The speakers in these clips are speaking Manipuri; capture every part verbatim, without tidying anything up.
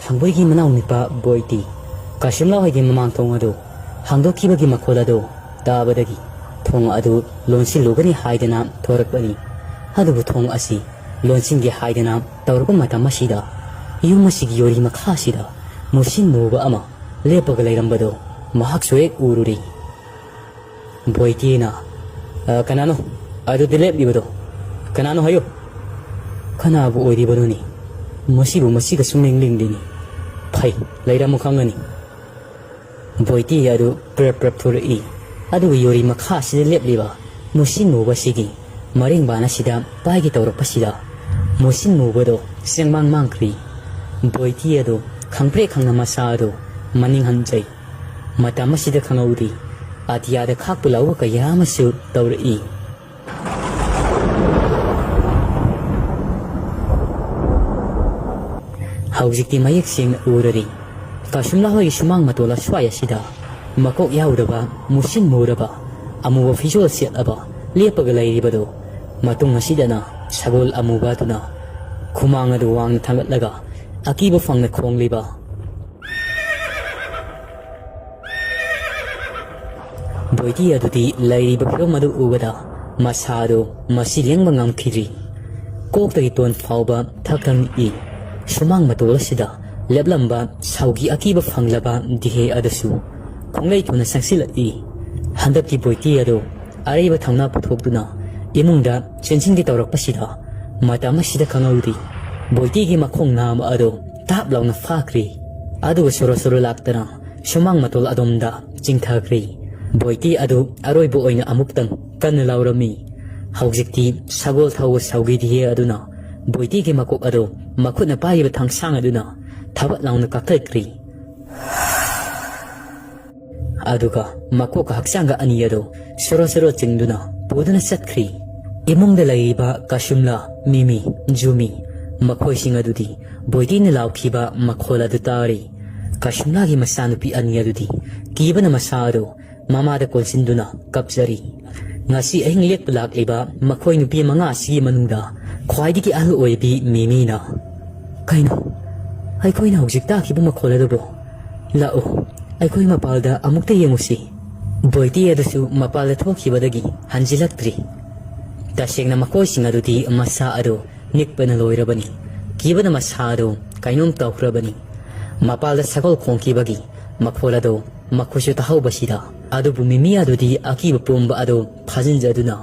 ꯍꯪꯕꯣꯏꯒꯤ ꯃꯅꯥꯎ ꯅꯨꯄꯥ ꯕꯣꯏꯇꯤ ꯀꯥꯁꯤꯝꯂꯥ ꯍꯣꯏꯒꯤ ꯃꯃꯥꯡ ꯊꯣꯡ ꯑꯗꯨ ꯍꯥꯡꯗꯣꯛꯈꯤꯕꯒꯤ ꯃꯈꯣꯜ ꯑꯗꯨ ꯇꯥꯕꯗꯒꯤ ꯊꯣꯡ ꯑꯗꯨ ꯂꯣꯟꯁꯤꯜꯂꯨꯒꯅꯤ ꯍꯥꯏꯗꯅ ꯊꯣꯔꯛꯄꯅꯤ꯫ ꯑꯗꯨꯕꯨ ꯊꯣꯡ ꯑꯁꯤ ꯂꯣꯟꯁꯤꯟꯒꯦ ꯍꯥꯏꯗꯅ ꯇꯧꯔꯛꯄ ꯃꯇꯝ ꯑꯁꯤꯗ ꯌꯨꯝ ꯑꯁꯤꯒꯤ ꯌꯣꯔꯤ ꯃꯈꯥꯁꯤꯗ ꯃꯨꯁꯤꯟ ꯃꯨꯕ ꯑꯃ ꯂꯦꯞꯄꯒ ꯂꯩꯔꯝꯕꯗꯨ ꯃꯍꯥꯛꯁꯨ ꯍꯦꯛ ꯎꯔꯨꯔꯦ꯫ ꯕꯣꯏꯇꯤꯅ, "ꯑ, ꯀꯅꯥꯅꯣ ꯑꯗꯨꯗ ꯂꯦꯞꯂꯤꯕꯗꯣ? ꯀꯅꯥꯅꯣ ꯍꯥꯏꯌꯨ꯫ ꯀꯅꯥꯕꯨ ꯑꯣꯏꯔꯤꯕꯅꯣꯅꯦ? ꯃꯁꯤꯕꯨ ꯃꯁꯤꯒ ꯁꯨꯡꯂꯦꯡ ꯂꯦꯡꯗꯦꯅꯦ꯫ ꯐꯩ, ꯂꯩꯔꯝꯃꯨ ꯈꯪꯒꯅꯤ꯫" ꯕꯣꯏꯇꯤ ꯑꯗꯨ ꯄ꯭ꯔꯞ ꯄ꯭ꯔꯞ ꯊꯣꯔꯛꯏ꯫ ꯑꯗꯨꯒ ꯌꯣꯔꯤ ꯃꯈꯥ ꯑꯁꯤꯗ ꯂꯦꯞꯂꯤꯕ ꯃꯨꯁꯤꯟ ꯃꯨꯕꯁꯤꯒꯤ ꯃꯔꯦꯡꯕꯥꯟ ꯑꯁꯤꯗ ꯄꯥꯏꯒꯦ ꯇꯧꯔꯛꯄꯁꯤꯗ ꯃꯨꯁꯤꯟ ꯃꯨꯕꯗꯣ ꯆꯦꯡꯃꯥꯡ ꯃꯥꯡꯈ꯭ꯔꯤ꯫ ꯕꯣꯏꯇꯤ ꯑꯗꯨ ꯈꯪꯄ꯭ꯔꯦꯛ ꯈꯪꯅ ꯃꯁꯥ ꯑꯗꯨ ꯃꯅꯤꯡ ꯍꯟꯖꯩ꯫ ꯃꯇꯝ ꯑꯁꯤꯗ ꯈꯪꯍꯧꯗꯦ, ꯑꯇꯤꯌꯥꯗ ꯈꯥꯛꯄ ꯂꯥꯎꯕ ꯀꯌꯥ ꯑꯃꯁꯨ ꯇꯧꯔꯛꯏ꯫ ꯍꯧꯖꯤꯛꯇꯤ ꯃꯌꯦꯛ ꯁꯦꯡꯅ ꯎꯔꯔꯤ꯫ ꯀꯥꯁꯨꯝꯂꯥ ꯍꯣꯏꯒꯤ ꯁꯨꯃꯥꯡ ꯃꯇꯣꯜ ꯑꯁ꯭ꯋꯥꯏ ꯑꯁꯤꯗ ꯃꯀꯣꯛ ꯌꯥꯎꯗꯕ, ꯃꯨꯁꯤꯟ ꯃꯨꯔꯕ, ꯑꯃꯨꯕ ꯐꯤꯖꯣꯜ ꯁꯦꯠꯂꯕ ꯂꯦꯞꯄꯒ ꯂꯩꯔꯤꯕꯗꯨ꯫ ꯃꯇꯨꯡ ꯑꯁꯤꯗꯅ ꯁꯒꯣꯜ ꯑꯃꯨꯕ ꯑꯗꯨꯅ ꯈꯨꯃꯥꯡ ꯑꯗꯨ ꯋꯥꯡꯅ ꯊꯥꯡꯒꯠꯂꯒ ꯑꯀꯤꯕ ꯐꯪꯅ ꯈꯣꯡꯂꯤꯕ꯫ ꯕꯣꯏꯇꯤ ꯑꯗꯨꯗꯤ ꯂꯩꯔꯤꯕ ꯐꯤꯕꯝ ꯑꯗꯨ ꯎꯕꯗ ꯃꯁꯥꯗꯨ ꯃꯁꯤ ꯂꯦꯡꯕ ꯉꯝꯈꯤꯗ꯭ꯔꯤ꯫ ꯀꯣꯛꯇꯒꯤ ꯇꯣꯟ ꯐꯥꯎꯕ ꯊꯛ ꯊꯛ ꯅꯤꯛꯏ꯫ ꯁꯨꯃꯥꯡ ꯃꯇꯣꯜ ꯑꯁꯤꯗ ꯂꯦꯞꯂꯝꯕ ꯁꯥꯎꯒꯤ ꯑꯀꯤꯕ ꯐꯪꯂꯕ ꯗꯤꯍꯦ ꯑꯗꯨꯁꯨ ꯈꯣꯡꯂꯩ ꯊꯨꯅ ꯆꯪꯁꯤꯜꯂꯛꯏ꯫ ꯍꯟꯗꯛꯀꯤ ꯕꯣꯏꯇꯤ ꯑꯗꯨ ꯑꯔꯩꯕ ꯊꯧꯅꯥ ꯄꯨꯊꯣꯛꯇꯨꯅ ꯏꯃꯨꯡꯗ ꯆꯦꯟꯁꯤꯟꯒꯦ ꯇꯧꯔꯛꯄꯁꯤꯗ ꯃꯇꯝ ꯑꯁꯤꯗ ꯈꯪꯍꯧꯗꯦ꯫ ꯕꯣꯏꯇꯤꯒꯤ ꯃꯈꯣꯡ ꯅꯥꯝꯃ ꯑꯗꯨ ꯇꯥꯞ ꯂꯥꯎꯅ ꯐꯥꯈ꯭ꯔꯤ꯫ ꯑꯗꯨꯒ ꯁꯣꯔꯣ ꯁꯣꯔꯣ ꯂꯥꯛꯇꯅ ꯁꯨꯃꯥꯡ ꯃꯇꯣꯜ ꯑꯗꯣꯝꯗ ꯆꯤꯡꯊꯈ꯭ꯔꯦ꯫ ꯕꯣꯏꯇꯤ ꯑꯗꯨ ꯑꯔꯣꯏꯕ ꯑꯣꯏꯅ ꯑꯃꯨꯛꯇꯪ ꯀꯟꯅ ꯂꯥꯎꯔꯝꯃꯤ꯫ ꯍꯧꯖꯤꯛꯇꯤ ꯁꯒꯣꯜ ꯊꯧꯕ ꯁꯥꯎꯒꯤ ꯗꯤꯍꯦ ꯑꯗꯨꯅ ꯕꯣꯏꯇꯤꯒꯤ ꯃꯀꯣꯛ ꯑꯗꯨ ꯃꯈꯨꯠꯅ ꯄꯥꯏꯔꯤꯕ ꯊꯥꯡꯁꯥꯡ ꯑꯗꯨꯅ ꯊꯕꯠ ꯂꯥꯎꯅ ꯀꯛꯊꯠꯈ꯭ꯔꯤ꯫ ꯑꯗꯨꯒ ꯃꯀꯣꯛꯀ ꯍꯛꯆꯥꯡꯒ ꯑꯅꯤ ꯑꯗꯨ ꯁꯣꯔꯣ ꯁꯣꯔꯣ ꯆꯤꯡꯗꯨꯅ ꯄꯨꯗꯨꯅ ꯆꯠꯈ꯭ꯔꯤ꯫ ꯏꯃꯨꯡꯗ ꯂꯩꯔꯤꯕ ꯀꯥꯁꯨꯝꯂꯥ, ꯃꯤꯃꯤ, ꯖꯨꯃꯤ, ꯃꯈꯣꯏꯁꯤꯡ ꯑꯗꯨꯗꯤ ꯕꯣꯏꯇꯤꯅ ꯂꯥꯎꯈꯤꯕ ꯃꯈꯣꯜ ꯑꯗꯨ ꯇꯥꯔꯤ꯫ ꯀꯥꯁꯨꯝꯂꯥꯒꯤ ꯃꯆꯥꯅꯨꯄꯤ ꯑꯅꯤ ꯑꯗꯨꯗꯤ ꯀꯤꯕꯅ ꯃꯁꯥ ꯑꯗꯨ ꯃꯃꯥꯗ ꯀꯣꯟꯁꯤꯟꯗꯨꯅ ꯀꯞꯆꯔꯤ꯫ ꯉꯁꯤ ꯑꯍꯤꯡ ꯂꯦꯛꯄ ꯂꯥꯛꯂꯤꯕ ꯃꯈꯣꯏ ꯅꯨꯄꯤ ꯃꯉꯥ ꯑꯁꯤꯒꯤ ꯃꯅꯨꯡꯗ ꯈ꯭ꯋꯥꯏꯗꯒꯤ ꯑꯍꯜ ꯑꯣꯏꯕꯤ ꯃꯤꯃꯤꯅ, "ꯀꯩꯅꯣ? "ꯑꯩꯈꯣꯏꯅ ꯍꯧꯖꯤꯛ ꯇꯥꯈꯤꯕ ꯃꯈꯣꯜ ꯑꯗꯨꯕꯨ? ꯂꯥꯛꯎ, ꯑꯩꯈꯣꯏ ꯃꯄꯥꯜꯗ ꯑꯃꯨꯛꯇ ꯌꯦꯡꯉꯨꯁꯤ꯫" ꯕꯣꯏꯇꯤ ꯑꯗꯨꯁꯨ ꯃꯄꯥꯜꯗ ꯊꯣꯛꯈꯤꯕꯗꯒꯤ ꯍꯟꯖꯤꯜꯂꯛꯇ꯭ꯔꯤ꯫ ꯇꯁꯦꯡꯅ ꯃꯈꯣꯏꯁꯤꯡ ꯑꯗꯨꯗꯤ ꯃꯁꯥ ꯑꯗꯨ ꯅꯤꯛꯄꯅ ꯂꯣꯏꯔꯕꯅꯤ꯫ ꯀꯤꯕꯅ ꯃꯁꯥ ꯑꯗꯨ ꯀꯩꯅꯣꯝ ꯇꯧꯈ꯭ꯔꯕꯅꯤ꯫ ꯃꯄꯥꯜꯗ ꯁꯒꯣꯜ ꯈꯣꯡꯈꯤꯕꯒꯤ ꯃꯈꯣꯜ ꯑꯗꯨ ꯃꯈꯣꯏꯁꯨ ꯇꯥꯍꯧꯕꯁꯤꯗ, ꯑꯗꯨꯕꯨ ꯃꯤꯃꯤ ꯑꯗꯨꯗꯤ ꯑꯀꯤꯕ ꯄꯣꯝꯕ ꯑꯗꯨ ꯐꯥꯖꯤꯟꯖꯗꯨꯅ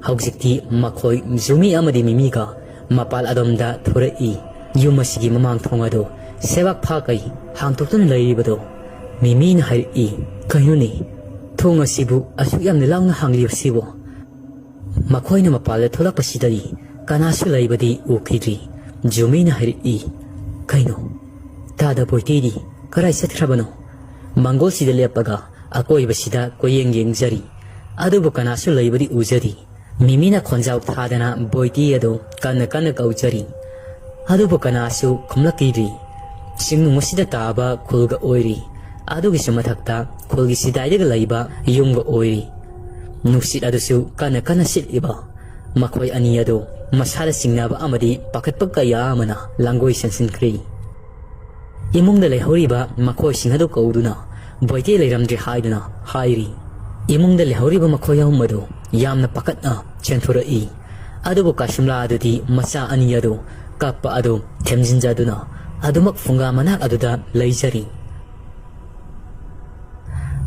ꯍꯧꯖꯤꯛꯇꯤ ꯃꯈꯣꯏ ꯖꯨꯃꯤ ꯑꯃꯗꯤ ꯃꯤꯃꯤꯒ ꯃꯄꯥꯜ ꯑꯗꯣꯝꯗ ꯊꯣꯔꯛꯏ꯫ ꯌꯨꯝ ꯑꯁꯤꯒꯤ ꯃꯃꯥꯡ ꯊꯣꯡ ꯑꯗꯨ ꯁꯦꯕꯥꯛ ꯐꯥ ꯀꯩ ꯍꯥꯡꯗꯣꯛꯇꯨꯅ ꯂꯩꯔꯤꯕꯗꯣ꯫ ꯃꯤꯃꯤꯅ ꯍꯥꯏꯔꯛꯏ, "ꯀꯩꯅꯣꯅꯦ, ꯊꯣꯡ ꯑꯁꯤꯕꯨ ꯑꯁꯨꯛ ꯌꯥꯝꯅ ꯂꯥꯎꯅ ꯍꯥꯡꯂꯤꯕꯁꯤꯕꯨ?" ꯃꯈꯣꯏꯅ ꯃꯄꯥꯜꯗ ꯊꯣꯛꯂꯛꯄꯁꯤꯗꯗꯤ ꯀꯅꯥꯁꯨ ꯂꯩꯕꯗꯤ ꯎꯈꯤꯗ꯭ꯔꯤ꯫ ꯖꯨꯃꯤꯅ ꯍꯥꯏꯔꯛꯏ, "ꯀꯩꯅꯣ, ꯇꯥꯗ ꯕꯣꯏꯇꯤꯗꯤ ꯀꯔꯥꯏ ꯆꯠꯈ꯭ꯔꯕꯅꯣ?" ꯃꯪꯒꯣꯜꯁꯤꯗ ꯂꯦꯞꯄꯒ ꯑꯀꯣꯏꯕꯁꯤꯗ ꯀꯣꯏꯌꯦꯡ ꯌꯦꯡꯖꯔꯤ꯫ ꯑꯗꯨꯕꯨ ꯀꯅꯥꯁꯨ ꯂꯩꯕꯗꯤ ꯎꯖꯗꯦ꯫ ꯃꯤꯃꯤꯅ ꯈꯣꯟꯖꯥꯎ ꯊꯥꯗꯅ ꯕꯣꯏꯇꯤ ꯑꯗꯨ ꯀꯟꯅ ꯀꯟꯅ ꯀꯧꯖꯔꯤ꯫ ꯑꯗꯨꯕꯨ ꯀꯅꯥꯁꯨ ꯈꯨꯝꯂꯛꯈꯤꯗ꯭ꯔꯤ꯫ ꯆꯤꯡꯅꯨꯡ ꯑꯁꯤꯗ ꯇꯥꯕ ꯈꯨꯜꯒ ꯑꯣꯏꯔꯤ꯫ ꯑꯗꯨꯒꯤꯁꯨ ꯃꯊꯛꯇ ꯈꯨꯜꯒꯤ ꯁꯤꯗꯥꯏꯗꯒ ꯂꯩꯕ ꯌꯨꯝꯒ ꯑꯣꯏꯔꯤ꯫ ꯅꯨꯡꯁꯤꯠ ꯑꯗꯨꯁꯨ ꯀꯟꯅ ꯀꯟꯅ ꯁꯤꯠꯂꯤꯕ꯫ ꯃꯈꯣꯏ ꯑꯅꯤ ꯑꯗꯨ ꯃꯁꯥꯗ ꯆꯤꯡꯅꯕ ꯑꯃꯗꯤ ꯄꯥꯈꯠꯄ ꯀꯌꯥ ꯑꯃꯅ ꯂꯥꯡꯒꯣꯏ ꯁꯦꯟꯁꯤꯟꯈ꯭ꯔꯦ꯫ ꯏꯃꯨꯡꯗ ꯂꯩꯍꯧꯔꯤꯕ ꯃꯈꯣꯏꯁꯤꯡ ꯑꯗꯨ ꯀꯧꯗꯨꯅ ꯕꯣꯏꯇꯦ ꯂꯩꯔꯝꯗ꯭ꯔꯦ ꯍꯥꯏꯗꯨꯅ ꯍꯥꯏꯔꯤ꯫ ꯏꯃꯨꯡꯗ ꯂꯩꯍꯧꯔꯤꯕ ꯃꯈꯣꯏ ꯑꯍꯨꯝ ꯑꯗꯨ ꯌꯥꯝꯅ ꯄꯥꯈꯠꯅ ꯆꯦꯟꯊꯣꯔꯛꯏ꯫ ꯑꯗꯨꯕꯨ ꯀꯥꯁꯤꯝꯂꯥ ꯑꯗꯨꯗꯤ ꯃꯆꯥ ꯑꯅꯤ ꯑꯗꯨ ꯀꯞꯄ ꯑꯗꯨ ꯊꯦꯝꯖꯤꯟꯖꯗꯨꯅ ꯑꯗꯨꯃꯛ ꯐꯨꯡꯒꯥ ꯃꯅꯥꯛ ꯑꯗꯨꯗ ꯂꯩꯖꯔꯤ꯫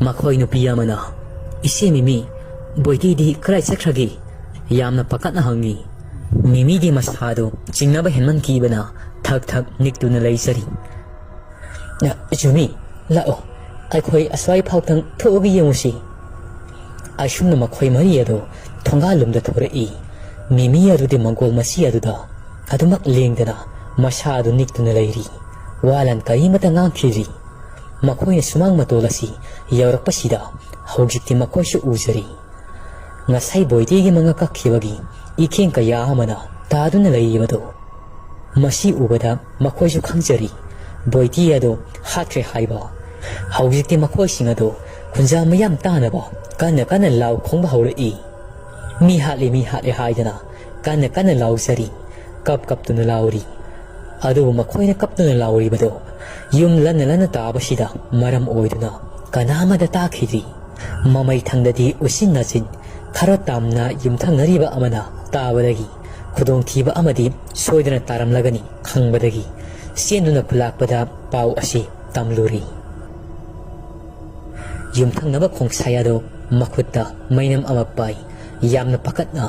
ꯃꯈꯣꯏ ꯅꯨꯄꯤ ꯑꯃꯅ, "ꯏꯆꯦ ꯃꯤꯃꯤ, ꯕꯣꯏꯇꯤꯗꯤ ꯀꯗꯥꯏ ꯆꯠꯈ꯭ꯔꯒꯦ?" ꯌꯥꯝꯅ ꯄꯥꯈꯠꯅ ꯍꯪꯉꯤ꯫ ꯃꯤꯃꯤꯗꯤ ꯃꯁꯥꯗꯨ ꯆꯤꯡꯅꯕ ꯍꯦꯟꯃꯟꯈꯤꯕꯅ ꯊꯛ ꯊꯛ ꯅꯤꯛꯇꯨꯅ ꯂꯩꯖꯔꯤ꯫ "ꯖꯨꯃꯤ, ꯂꯥꯛꯑꯣ, ꯑꯩꯈꯣꯏ ꯑꯁ꯭ꯋꯥꯏ ꯐꯥꯎꯇꯪ ꯊꯣꯛꯑꯒ ꯌꯦꯡꯉꯨꯁꯤ꯫" ꯑꯁꯨꯝꯅ ꯃꯈꯣꯏ ꯃꯔꯤ ꯑꯗꯨ ꯊꯣꯡꯒꯥꯜꯂꯣꯝꯗ ꯊꯣꯔꯛꯏ꯫ ꯃꯤꯃꯤ ꯑꯗꯨꯗꯤ ꯃꯪꯒꯣꯜ ꯃꯆꯤ ꯑꯗꯨꯗ ꯑꯗꯨꯃꯛ ꯂꯦꯡꯗꯅ ꯃꯁꯥ ꯑꯗꯨ ꯅꯤꯛꯇꯨꯅ ꯂꯩꯔꯤ꯫ ꯋꯥ ꯂꯥꯟ ꯀꯔꯤꯃꯠꯇ ꯉꯥꯡꯈꯤꯗ꯭ꯔꯤ꯫ ꯃꯈꯣꯏꯅ ꯁꯨꯃꯥꯡ ꯃꯇꯣꯜ ꯑꯁꯤ ꯌꯧꯔꯛꯄꯁꯤꯗ ꯍꯧꯖꯤꯛꯇꯤ ꯃꯈꯣꯏꯁꯨ ꯎꯖꯔꯤ꯫ ꯉꯁꯥꯏ ꯕꯣꯏꯇꯦꯒꯤ ꯃꯉꯛ ꯀꯛꯈꯤꯕꯒꯤ ꯏꯈꯦꯡ ꯀꯌꯥ ꯑꯃꯅ ꯇꯥꯗꯨꯅ ꯂꯩꯔꯤꯕꯗꯨ꯫ ꯃꯁꯤ ꯎꯕꯗ ꯃꯈꯣꯏꯁꯨ ꯈꯪꯖꯔꯤ, ꯕꯣꯏꯇꯤ ꯑꯗꯨ ꯍꯥꯠꯈ꯭ꯔꯦ ꯍꯥꯏꯕ꯫ ꯍꯧꯖꯤꯛꯇꯤ ꯃꯈꯣꯏꯁꯤꯡ ꯑꯗꯨ ꯈꯨꯟꯖꯥ ꯃꯌꯥꯝ ꯇꯥꯅꯕ ꯀꯟꯅ ꯀꯟꯅ ꯂꯥꯎ ꯈꯣꯡꯕ ꯍꯧꯔꯛꯏ꯫ "ꯃꯤ ꯍꯥꯠꯂꯦ, ꯃꯤ ꯍꯥꯠꯂꯦ" ꯍꯥꯏꯗꯅ ꯀꯟꯅ ꯀꯟꯅ ꯂꯥꯎꯖꯔꯤ, ꯀꯞ ꯀꯞꯇꯨꯅ ꯂꯥꯎꯔꯤ꯫ ꯑꯗꯨꯕꯨ ꯃꯈꯣꯏꯅ ꯀꯞꯇꯨꯅ ꯂꯥꯎꯔꯤꯕꯗꯨ ꯌꯨꯝ ꯂꯟꯅ ꯂꯟꯅ ꯇꯥꯕꯁꯤꯗ ꯃꯔꯝ ꯑꯣꯏꯗꯨꯅ ꯀꯅꯥ ꯑꯃꯗ ꯇꯥꯈꯤꯗ꯭ꯔꯤ꯫ ꯃꯃꯩ ꯊꯪꯗꯗꯤ ꯎꯆꯤꯟ ꯅꯥꯆꯤꯟ ꯈꯔ ꯇꯥꯝꯅ ꯌꯨꯝꯊꯪꯅꯔꯤꯕ ꯑꯃꯅ ꯇꯥꯕꯗꯒꯤ ꯈꯨꯗꯣꯡꯊꯤꯕ ꯑꯃꯗꯤ ꯁꯣꯏꯗꯅ ꯇꯥꯔꯝꯂꯒꯅꯤ ꯈꯪꯕꯗꯒꯤ ꯆꯦꯟꯗꯨꯅ ꯈꯨꯂꯥꯛꯄꯗ ꯄꯥꯎ ꯑꯁꯤ ꯇꯝꯂꯨꯔꯤ꯫ ꯌꯨꯝꯊꯪꯅꯕ ꯈꯣꯡꯁꯥꯏ ꯑꯗꯨ ꯃꯈꯨꯠꯇ ꯃꯩꯅꯝ ꯑꯃ ꯄꯥꯏ꯫ ꯌꯥꯝꯅ ꯄꯥꯈꯠꯅ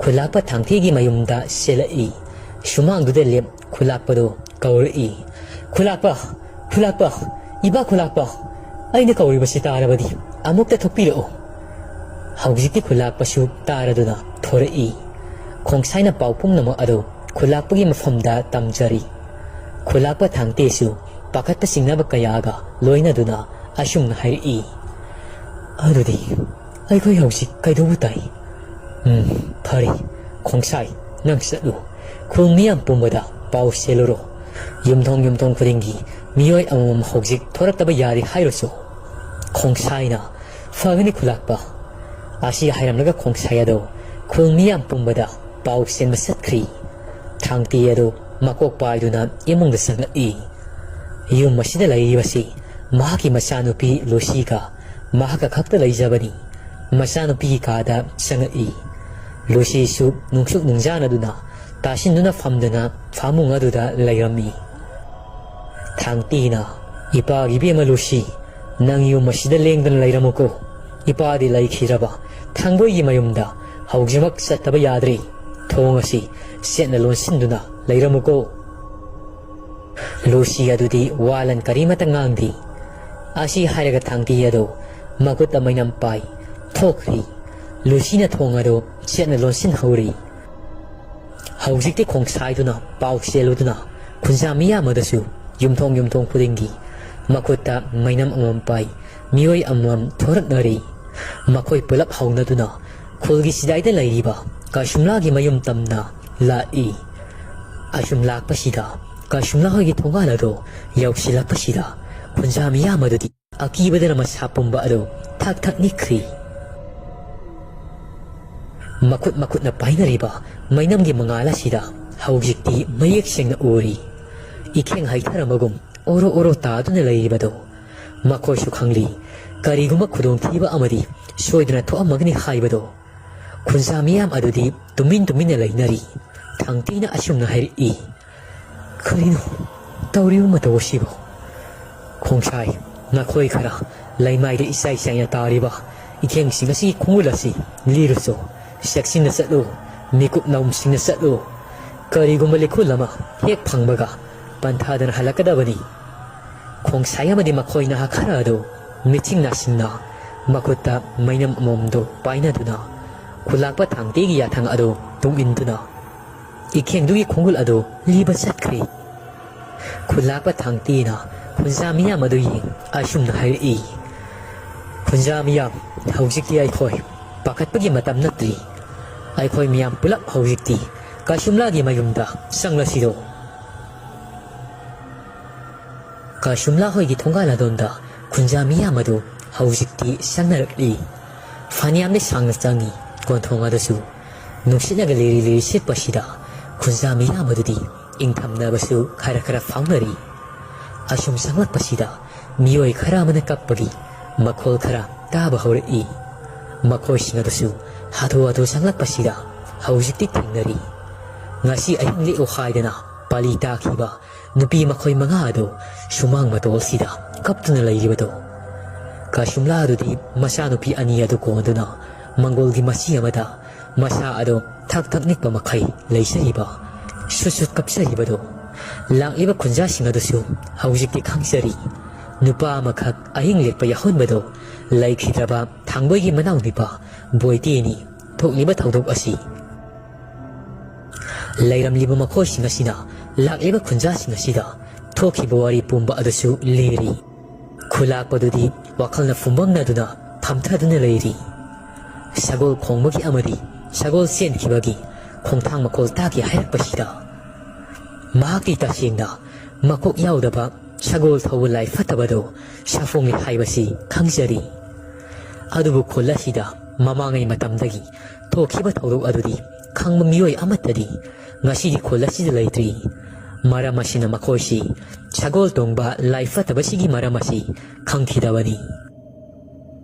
ꯈꯨꯂꯥꯛꯄ ꯊꯥꯡꯇꯤꯒꯤ ꯃꯌꯨꯝꯗ ꯆꯦꯜꯂꯛꯏ꯫ ꯁꯨꯃꯥꯡꯗꯨꯗ ꯂꯦꯞ ꯈꯨꯂꯥꯛꯄꯗꯨ ꯀꯧꯔꯛꯏ꯫ "ꯈꯨꯂꯥꯛꯄ! ꯈꯨꯂꯥꯛꯄ! ꯏꯕꯥ ꯈꯨꯂꯥꯛꯄ! ꯑꯩꯅ ꯀꯧꯔꯤꯕꯁꯤ ꯇꯥꯔꯕꯗꯤ ꯑꯃꯨꯛꯇ ꯊꯣꯛꯄꯤꯔꯛꯎ!" ꯍꯧꯖꯤꯛꯇꯤ ꯈꯨꯂꯥꯛꯄꯁꯨ ꯇꯥꯔꯗꯨꯅ ꯊꯣꯔꯛꯏ꯫ ꯈꯣꯡꯁꯥꯏꯅ ꯄꯥꯎ ꯄꯨꯝꯅꯃꯛ ꯑꯗꯨ ꯈꯨꯂꯥꯛꯄꯒꯤ ꯃꯐꯝꯗ ꯇꯝꯖꯔꯤ꯫ ꯈꯨꯂꯥꯛꯄ ꯊꯥꯡꯇꯦꯁꯨ ꯄꯥꯈꯠꯄ ꯆꯤꯡꯅꯕ ꯀꯌꯥꯒ ꯂꯣꯏꯅꯗꯨꯅ ꯑꯁꯨꯝꯅ ꯍꯥꯏꯔꯛꯏ, "ꯑꯗꯨꯗꯤ ꯑꯩꯈꯣꯏ ꯍꯧꯖꯤꯛ ꯀꯩꯗꯧꯕ ꯇꯥꯏ?" "ꯎꯝ, ꯐꯔꯦ꯫ ꯈꯣꯡꯁꯥꯏ, ꯅꯪ ꯆꯠꯂꯨ꯫ ꯈꯨꯜ ꯃꯤꯌꯥꯝ ꯄꯨꯝꯕꯗ ꯄꯥꯎ ꯆꯦꯜꯂꯨꯔꯣ꯫ ꯌꯨꯝꯊꯣꯡ ꯌꯨꯝꯊꯣꯡ ꯈꯨꯗꯤꯡꯒꯤ ꯃꯤꯑꯣꯏ ꯑꯃꯃꯝ ꯍꯧꯖꯤꯛ ꯊꯣꯔꯛꯇꯕ ꯌꯥꯗꯦ ꯍꯥꯏꯔꯨꯆꯣ꯫" ꯈꯣꯡꯁꯥꯏꯅ, "ꯐꯒꯅꯤ ꯈꯨꯂꯥꯛꯄ꯫" ꯑꯁꯤ ꯍꯥꯏꯔꯝꯂꯒ ꯈꯣꯡꯁꯥꯏ ꯑꯗꯨ ꯈꯨꯜ ꯃꯤꯌꯥꯝ ꯄꯨꯝꯕꯗ ꯄꯥꯎ ꯆꯦꯟꯕ ꯆꯠꯈ꯭ꯔꯤ꯫ ꯊꯥꯡꯇꯤ ꯑꯗꯨ ꯃꯀꯣꯛ ꯄꯥꯏꯗꯨꯅ ꯏꯃꯨꯡꯗ ꯆꯪꯂꯛꯏ꯫ ꯌꯨꯝ ꯑꯁꯤꯗ ꯂꯩꯔꯤꯕꯁꯤ ꯃꯍꯥꯛꯀꯤ ꯃꯆꯥꯅꯨꯄꯤ ꯂꯨꯁꯤꯒ ꯃꯍꯥꯛꯀ ꯈꯛꯇ ꯂꯩꯖꯕꯅꯤ꯫ ꯃꯆꯥꯅꯨꯄꯤꯒꯤ ꯀꯥꯗ ꯆꯪꯉꯛꯏ꯫ ꯂꯨꯁꯤꯁꯨ ꯅꯨꯡꯁꯨꯛ ꯅꯨꯡꯖꯥꯅꯗꯨꯅ ꯇꯥꯁꯤꯟꯗꯨꯅ ꯐꯝꯗꯨꯅ ꯐꯃꯨꯡ ꯑꯗꯨꯗ ꯂꯩꯔꯝꯃꯤ꯫ ꯊꯥꯡꯇꯤꯅ, "ꯏꯄꯥꯒꯤ ꯏꯕꯦꯝꯃ ꯂꯨꯁꯤ, ꯅꯪ ꯌꯨꯝ ꯑꯁꯤꯗ ꯂꯦꯡꯗꯅ ꯂꯩꯔꯝꯃꯨꯀꯣ꯫ ꯏꯄꯥꯗꯤ ꯂꯩꯈꯤꯗ꯭ꯔꯕ ꯊꯥꯡꯕꯣꯏꯒꯤ ꯃꯌꯨꯝꯗ ꯍꯧꯖꯤꯛꯃꯛ ꯆꯠꯇꯕ ꯌꯥꯗ꯭ꯔꯤ꯫ ꯊꯣꯡ ꯑꯁꯤ ꯆꯦꯠꯅ ꯂꯣꯟꯁꯤꯟꯗꯨꯅ ꯂꯩꯔꯝꯃꯨꯀꯣ꯫" ꯂꯨꯁꯤ ꯑꯗꯨꯗꯤ ꯋꯥꯂꯟ ꯀꯔꯤꯃꯠꯇ ꯉꯥꯡꯗꯦ꯫ ꯑꯁꯤ ꯍꯥꯏꯔꯒ ꯊꯥꯡꯇꯤ ꯑꯗꯨ ꯃꯈꯨꯠꯇ ꯃꯩꯅꯝ ꯄꯥꯏ ꯊꯣꯛꯈ꯭ꯔꯤ꯫ ꯂꯨꯁꯤꯅ ꯊꯣꯡ ꯑꯗꯨ ꯆꯦꯠꯅ ꯂꯣꯟꯁꯤꯟꯍꯧꯔꯤ꯫ ꯍꯧꯖꯤꯛꯇꯤ ꯈꯣꯡꯁꯥꯏꯗꯨꯅ ꯄꯥꯎ ꯆꯦꯜꯂꯨꯗꯨꯅ ꯈꯨꯟꯖꯥ ꯃꯤꯌꯥꯝ ꯑꯗꯨꯁꯨ ꯌꯨꯝꯊꯣꯡ ꯌꯨꯝꯊꯣꯡ ꯈꯨꯗꯤꯡꯒꯤ ꯃꯈꯨꯠꯇ ꯃꯩꯅꯝ ꯑꯃꯃꯝ ꯄꯥꯏ ꯃꯤꯑꯣꯏ ꯑꯃꯃꯝ ꯊꯣꯔꯛꯅꯔꯤ꯫ ꯃꯈꯣꯏ ꯄꯨꯂꯞ ꯍꯧꯅꯗꯨꯅ ꯈꯨꯜꯒꯤ ꯆꯤꯗꯥꯏꯗ ꯂꯩꯔꯤꯕ ꯀꯁꯨꯝꯂꯥꯒꯤ ꯃꯌꯨꯝ ꯇꯝꯅ ꯂꯥꯛꯏ꯫ ꯑꯁꯨꯝ ꯂꯥꯛꯄꯁꯤꯗ ꯀꯁꯨꯝꯂꯥ ꯍꯣꯏꯒꯤ ꯊꯣꯡꯒꯥꯜ ꯑꯗꯨ ꯌꯧꯁꯤꯜꯂꯛꯄꯁꯤꯗ ꯈꯨꯟꯖꯥ ꯃꯤꯌꯥꯝ ꯑꯗꯨꯗꯤ ꯑꯀꯤꯕꯗꯅ ꯃꯁꯥ ꯄꯨꯝꯕ ꯑꯗꯨ ꯊꯛ ꯊꯛ ꯅꯤꯛꯈ꯭ꯔꯤ꯫ ꯃꯈꯨꯠ ꯃꯈꯨꯠꯅ ꯄꯥꯏꯅꯔꯤꯕ ꯃꯩꯅꯝꯒꯤ ꯃꯉꯥꯜ ꯑꯁꯤꯗ ꯍꯧꯖꯤꯛꯇꯤ ꯃꯌꯦꯛ ꯁꯦꯡꯅ ꯎꯔꯤ꯫ ꯏꯈꯦꯡ ꯍꯩꯊꯔꯝꯕꯒꯨꯝ ꯑꯣꯔꯣ ꯑꯣꯔꯣ ꯇꯥꯗꯨꯅ ꯂꯩꯔꯤꯕꯗꯣ꯫ ꯃꯈꯣꯏꯁꯨ ꯈꯪꯂꯤ, ꯀꯔꯤꯒꯨꯝꯕ ꯈꯨꯗꯣꯡꯊꯤꯕ ꯑꯃꯗꯤ ꯁꯣꯏꯗꯅ ꯊꯣꯛꯑꯝꯃꯒꯅꯤ ꯍꯥꯏꯕꯗꯣ꯫ ꯈꯨꯟꯖꯥ ꯃꯤꯌꯥꯝ ꯑꯗꯨꯗꯤ ꯇꯨꯃꯤꯟ ꯇꯨꯃꯤꯟꯅ ꯂꯩꯅꯔꯤ꯫ ꯊꯥꯡꯇꯤꯅ ꯑꯁꯨꯝꯅ ꯍꯥꯏꯔꯛꯏ, "ꯀꯔꯤꯅꯣ ꯇꯧꯔꯤꯕ ꯃꯇꯧ ꯑꯁꯤꯕꯨ? ꯈꯣꯡꯁꯥꯏ, ꯅꯈꯣꯏ ꯈꯔ ꯂꯩꯃꯥꯏꯗ ꯏꯆꯥꯏ ꯆꯥꯏꯅ ꯇꯥꯔꯤꯕ ꯏꯈꯦꯡꯁꯤꯡ ꯑꯁꯤꯒꯤ ꯈꯣꯡꯒꯨꯜ ꯑꯁꯤ ꯂꯤꯔꯨꯆꯣ꯫ ꯆꯦꯛꯁꯤꯟꯅ ꯆꯠꯂꯨ, ꯃꯤꯀꯨꯞ ꯅꯧꯝꯁꯤꯡꯅ ꯆꯠꯂꯨ꯫ ꯀꯔꯤꯒꯨꯝꯕ ꯂꯤꯈꯨꯜ ꯑꯃ ꯍꯦꯛ ꯐꯪꯕꯒ ꯄꯟꯊꯥꯗꯅ ꯍꯜꯂꯛꯀꯗꯕꯅꯤ꯫" ꯈꯣꯡꯁꯥꯏ ꯑꯃꯗꯤ ꯃꯈꯣꯏ ꯅꯍꯥ ꯈꯔ ꯑꯗꯨ ꯃꯤꯠꯁꯤꯡ ꯅꯥꯁꯤꯡꯅ ꯃꯈꯨꯠꯇ ꯃꯩꯅꯝ ꯑꯃꯃꯝꯗꯨ ꯄꯥꯏꯅꯗꯨꯅ ꯈꯨꯂꯥꯛꯄ ꯊꯥꯡꯇꯤꯒꯤ ꯌꯥꯊꯪ ꯑꯗꯨ ꯇꯨꯡ ꯏꯟꯗꯨꯅ ꯏꯈꯦꯡꯗꯨꯒꯤ ꯈꯣꯡꯒꯨꯜ ꯑꯗꯨ ꯂꯤꯕ ꯆꯠꯈ꯭ꯔꯤ꯫ ꯈꯨꯂꯥꯛꯄ ꯊꯥꯡꯇꯤꯅ ꯈꯨꯟꯖꯥ ꯃꯤꯌꯥꯝ ꯑꯗꯨ ꯌꯦꯡ ꯑꯁꯨꯝꯅ ꯍꯥꯏꯔꯛꯏ, "ꯈꯨꯟꯖꯥ ꯃꯤꯌꯥꯝ, ꯍꯧꯖꯤꯛꯇꯤ ꯑꯩꯈꯣꯏ ꯄꯥꯈꯠꯄꯒꯤ ꯃꯇꯝ ꯅꯠꯇ꯭ꯔꯤ꯫ ꯑꯩꯈꯣꯏ ꯃꯤꯌꯥꯝ ꯄꯨꯂꯞ ꯍꯧꯖꯤꯛꯇꯤ ꯀꯥꯁꯨꯝꯂꯥꯒꯤ ꯃꯌꯨꯝꯗ ꯆꯪꯂꯁꯤꯔꯣ?" ꯀꯥꯁꯨꯝꯂꯥ ꯍꯣꯏꯒꯤ ꯊꯣꯡꯒꯥꯜ ꯑꯗꯣꯝꯗ ꯈꯨꯟꯖꯥ ꯃꯤꯌꯥꯝ ꯑꯗꯨ ꯍꯧꯖꯤꯛꯇꯤ ꯆꯪꯅꯔꯛꯂꯤ꯫ ꯐꯅꯌꯥꯝꯗꯤ ꯁꯥꯡꯅ ꯆꯪꯉꯤ ꯀꯣꯟꯊꯣꯡ ꯑꯗꯨꯁꯨ꯫ ꯅꯨꯡꯁꯤꯠꯅꯒ ꯂꯤꯔꯤ ꯂꯤꯔꯤ ꯁꯤꯠꯄꯁꯤꯗ ꯈꯨꯟꯖꯥ ꯃꯤꯌꯥꯝ ꯑꯗꯨꯗꯤ ꯏꯪꯊꯝꯅꯕꯁꯨ ꯈꯔ ꯈꯔ ꯐꯥꯎꯅꯔꯤ꯫ ꯑꯁꯨꯝ ꯆꯪꯂꯛꯄꯁꯤꯗ ꯃꯤꯑꯣꯏ ꯈꯔ ꯑꯃꯅ ꯀꯞꯄꯒꯤ ꯃꯈꯣꯜ ꯈꯔ ꯇꯥꯕ ꯍꯧꯔꯛꯏ꯫ ꯃꯈꯣꯏꯁꯤꯡ ꯑꯗꯨꯁꯨ ꯍꯥꯊꯨ ꯍꯥꯊꯨ ꯆꯪꯂꯛꯄꯁꯤꯗ ꯍꯧꯖꯤꯛꯇꯤ ꯊꯦꯡꯅꯔꯤ꯫ ꯉꯁꯤ ꯑꯍꯤꯡ ꯂꯦꯛꯎ ꯍꯥꯏꯗꯅ ꯄꯥꯂꯤ ꯇꯥꯈꯤꯕ ꯅꯨꯄꯤ ꯃꯈꯣꯏ ꯃꯉꯥ ꯑꯗꯨ ꯁꯨꯃꯥꯡ ꯃꯇꯣꯜꯁꯤꯗ ꯀꯞꯇꯨꯅ ꯂꯩꯔꯤꯕꯗꯨ꯫ ꯀꯥꯁꯨꯝꯂꯥ ꯑꯗꯨꯗꯤ ꯃꯆꯥꯅꯨꯄꯤ ꯑꯅꯤ ꯑꯗꯨ ꯀꯣꯟꯗꯨꯅ ꯃꯪꯒꯣꯜꯒꯤ ꯃꯆꯤ ꯑꯃꯗ ꯃꯁꯥ ꯑꯗꯨ ꯊꯛ ꯊꯛ ꯅꯤꯛꯄ ꯃꯈꯩ ꯂꯩꯖꯔꯤꯕ, ꯁꯨꯠ ꯁꯨꯠ ꯀꯞꯆꯔꯤꯕꯗꯨ꯫ ꯂꯥꯛꯂꯤꯕ ꯈꯨꯟꯖꯥꯁꯤꯡ ꯑꯗꯨꯁꯨ ꯍꯧꯖꯤꯛꯇꯤ ꯈꯪꯖꯔꯤ꯫ ꯅꯨꯄꯥ ꯑꯃꯈꯛ ꯑꯍꯤꯡ ꯂꯦꯛꯄ ꯌꯥꯎꯍꯟꯕꯗꯨ ꯂꯩꯈꯤꯗ꯭ꯔꯕ ꯊꯥꯡꯕꯣꯏꯒꯤ ꯃꯅꯥꯎ ꯅꯨꯄꯥ ꯕꯣꯏꯇꯦꯅꯤ꯫ ꯊꯣꯛꯂꯤꯕ ꯊꯧꯗꯣꯛ ꯑꯁꯤ ꯂꯩꯔꯝꯂꯤꯕ ꯃꯈꯣꯏꯁꯤꯡ ꯑꯁꯤꯅ ꯂꯥꯛꯂꯤꯕ ꯈꯨꯟꯖꯥꯁꯤꯡ ꯑꯁꯤꯗ ꯊꯣꯛꯈꯤꯕ ꯋꯥꯔꯤ ꯄꯨꯝꯕ ꯑꯗꯨꯁꯨ ꯂꯤꯔꯤ꯫ ꯈꯨꯂꯥꯛꯄꯗꯨꯗꯤ ꯋꯥꯈꯜꯅ ꯐꯨꯝꯕꯪꯅꯗꯨꯅ ꯐꯝꯊꯗꯨꯅ ꯂꯩꯔꯤ꯫ ꯁꯒꯣꯜ ꯈꯣꯡꯕꯒꯤ ꯑꯃꯗꯤ ꯁꯒꯣꯜ ꯆꯦꯟꯈꯤꯕꯒꯤ ꯈꯣꯡꯊꯥꯡ ꯃꯈꯣꯜ ꯇꯥꯒꯦ ꯍꯥꯏꯔꯛꯄꯁꯤꯗ ꯃꯍꯥꯛꯇꯤ ꯇꯁꯦꯡꯅ ꯃꯀꯣꯛ ꯌꯥꯎꯗꯕ ꯁꯒꯣꯜ ꯊꯧꯕ ꯂꯥꯏ ꯐꯠꯇꯕꯗꯨ ꯁꯥꯐꯣꯡꯂꯤ ꯍꯥꯏꯕꯁꯤ ꯈꯪꯖꯔꯤ꯫ ꯑꯗꯨꯕꯨ ꯈꯨꯜ ꯑꯁꯤꯗ ꯃꯃꯥꯡꯉꯩ ꯃꯇꯝꯗꯒꯤ ꯊꯣꯛꯈꯤꯕ ꯊꯧꯗꯣꯛ ꯑꯗꯨꯗꯤ ꯈꯪꯕ ꯃꯤꯑꯣꯏ ꯑꯃꯠꯇꯗꯤ ꯉꯁꯤꯗꯤ ꯈꯨꯜ ꯑꯁꯤꯗ ꯂꯩꯇ꯭ꯔꯤ꯫ ꯃꯔꯝ ꯑꯁꯤꯅ ꯃꯈꯣꯏꯁꯤ ꯁꯒꯣꯜ ꯇꯣꯡꯕ ꯂꯥꯏ ꯐꯠꯇꯕꯁꯤꯒꯤ ꯃꯔꯝ ꯑꯁꯤ ꯈꯪꯈꯤꯗꯕꯅꯤ꯫